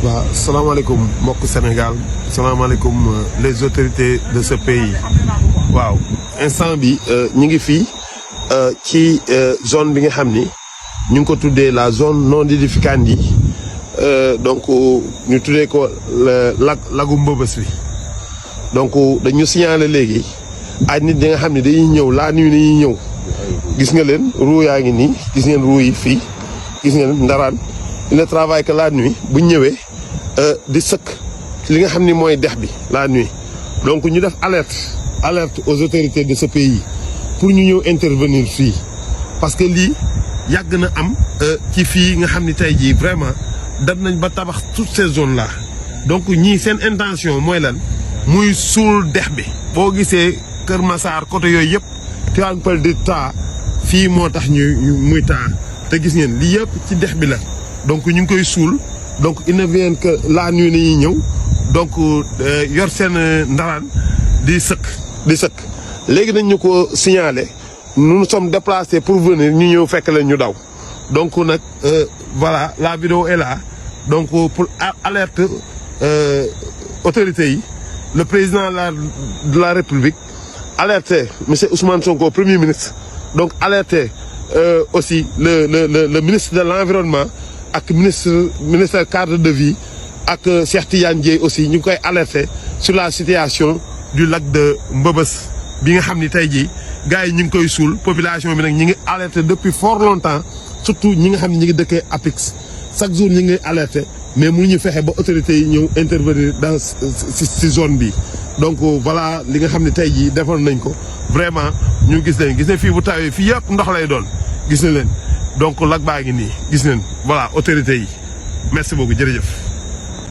waaw salaamaaleykum mbokk Sénégal salaamaaleykum les autorités de ce pays waaw instant bi ñu ngi fii ci zone bi nga xam ni ñu ngi ko tuddee la zone non aedificandi donc ñu tuddee ko lagu Mbëbës bi donc dañu signalé léegi ay nit ñi nga xam ne dañuy ñëw la nuit dañuy ñëw gis nga leen ruu yaa ngi nii gis ngeen ruu yi fii gis ngeen ndaraan il ne travaille que la nuit bu ñëwee di sëkk li nga xam ni mooy dex bi la nuit donc ñu def alerte aux autorités de ce pays pour ñu ñëw intervenir fii parce que lii yàgg na am ci fii nga xam ni tey jii vraiment dem nañ ba tabax toutes ces zones là donc ñii seen intention mooy lan muy suul dex bi boo gisee Kër Massar côté yooyu yëpp Tivaouane Peulh di taa fii moo tax muy taa te gis ngeen lii yëpp ci dex bi la donc ñu ngi koy suul donc il ne vient que la nuit nañuy ñëw donc yor seen ndaraan di sëkk léegi nañ ñu ko signalé nous nous sommes déplacés pour venir ñu ñëw fekk leen ñu daw donc nag voilà la vidéo est là donc pour alerte autorités yi le président de la République alerter monsieur Ousmane Sonko premier ministre donc alerter aussi le ministre de l'environnement ak ministre cadre de vie ak Cheikh Tidiane Dièye aussi ñu ngi koy alerter sur la situation du lac de Mbëbës bi nga xam ni tey jii gars yi ñu ngi koy suul population bi nag ñi ngi alerter depuis fort longtemps surtout ñi nga xam ne ñi ngi dëkkee Apix chaque jour ñi ngi alerter mais mënuñu fexe ba autorités yi ñëw intervenir dans ci zone bi donc voilà li nga xam ne tey jii defoon nañ ko vraiment ñu gis ne fii bu tawee fii yëpp ndox lay doon gis na leen donc lac baa ngi nii gis nañ voilà autorités yi merci beaucoup jërëjëf.